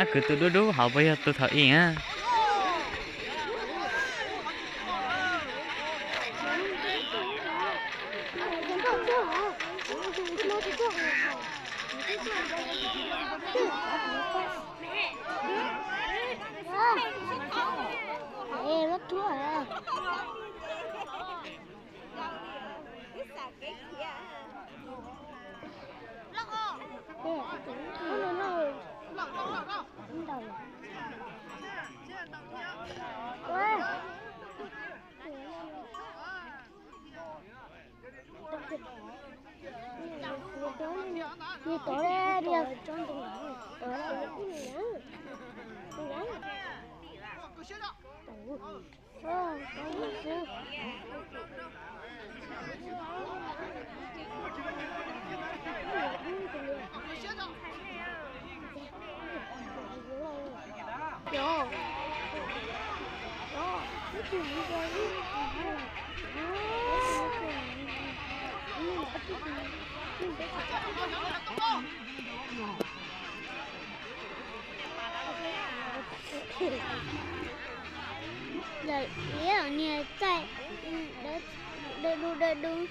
Kwv tus dub dub hauv puas yog tus thaum ub na? Lawm liab niag txaij, dawb dub dawb dub.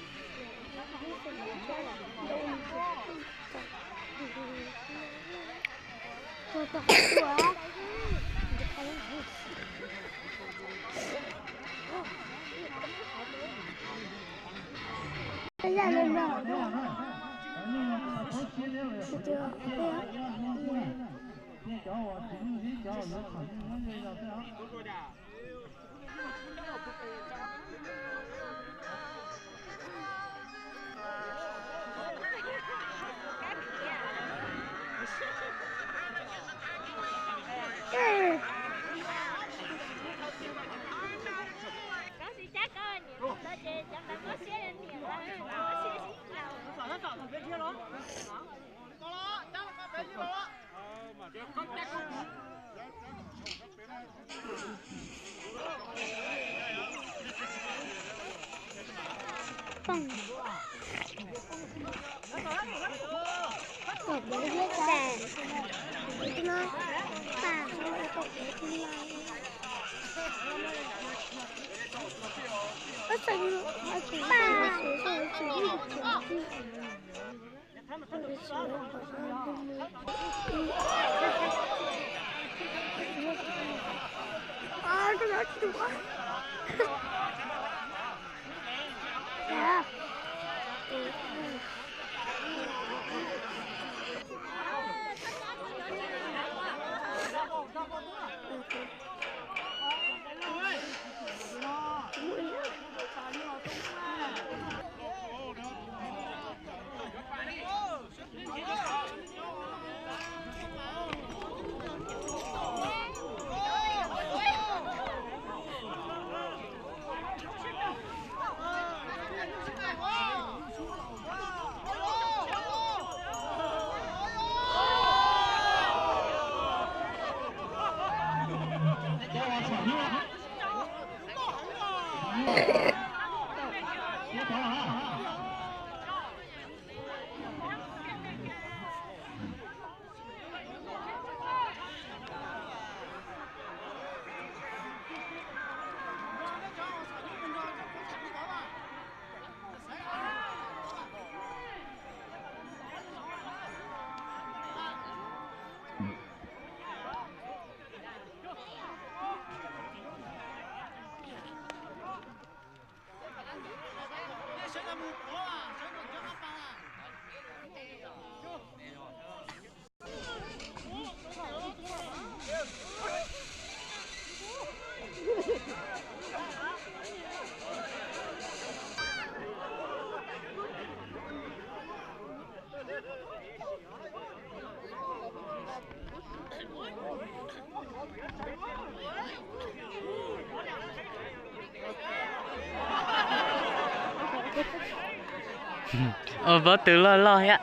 Ua pob tw loj loj thiab.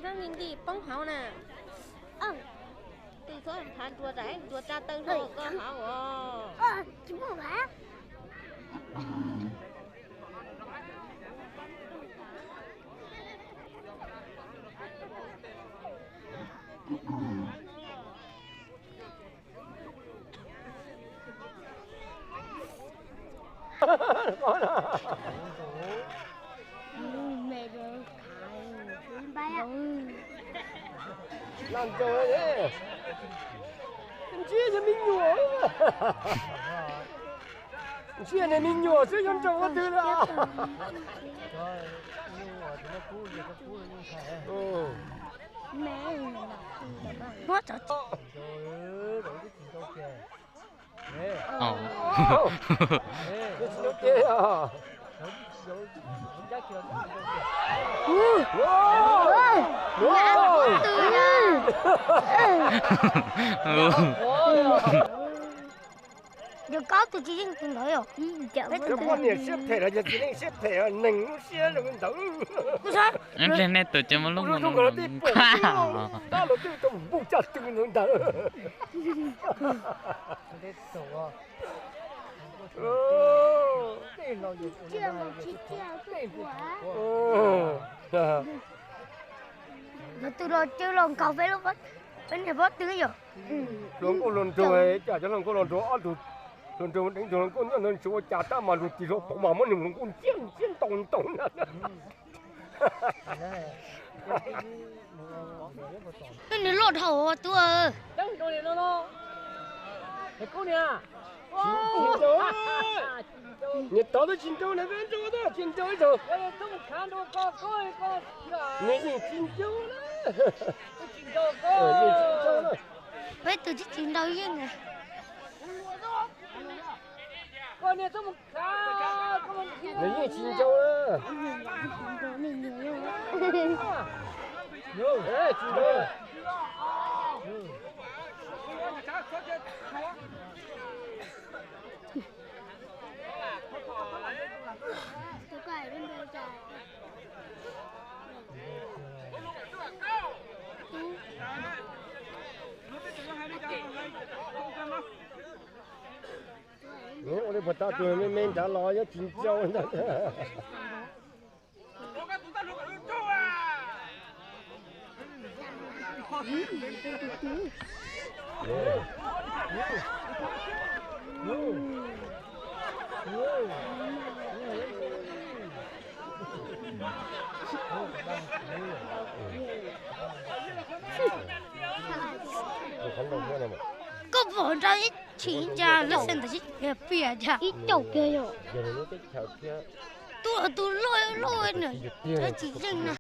Nti nti poob hauv na. Tus txhob nphav nruas, nruas tsa taw hlo koj hauv os. Los nraus, ntsia yog me nyuam, ntsia niag me nyuam xwb yuav nraus ua twg lawm. Yog koj tus tsis yeej tus ntawd yom. Peb tus poj niam siab phem los yog txiv neej siab phem, neeg lub siab zoo ntawd. Ntshe nej tus ces muaj lub zoo nkauj los tej pom tab los twb tau npuj caj tw ntawd. Yog tus los caw los nkaug peb lub, peb niag pob tw yom. Hluas nkauj hluas nraug, cas cov hluas nkauj hluas nraug ob tug, hluas nraug deev tus hluas nkauj nyob ntawd tsis ua cas tab mas luag tis hluas paum mas muab niag hluas nkauj ntsia ntsia ntoo ntoo na. Peb nws loj dhau tus. Niag tod twb tsis nrau na, peb nrau tsis nrau ib zaug. Nws yeej tsis nrau na. Yeej tsis nrau na. Peb tus twb tsis nrau yeej. Nws yeej tsis nrau na. Tsis nrau. Ua li puas tau tus me me nrad los yeej tsis nrau ntag. Koj pom nrad ib chim ntsa lub xeev ntawd sib piam cas ib caum kiag yom. Tuaj tus loj loj na, tsis yeej na.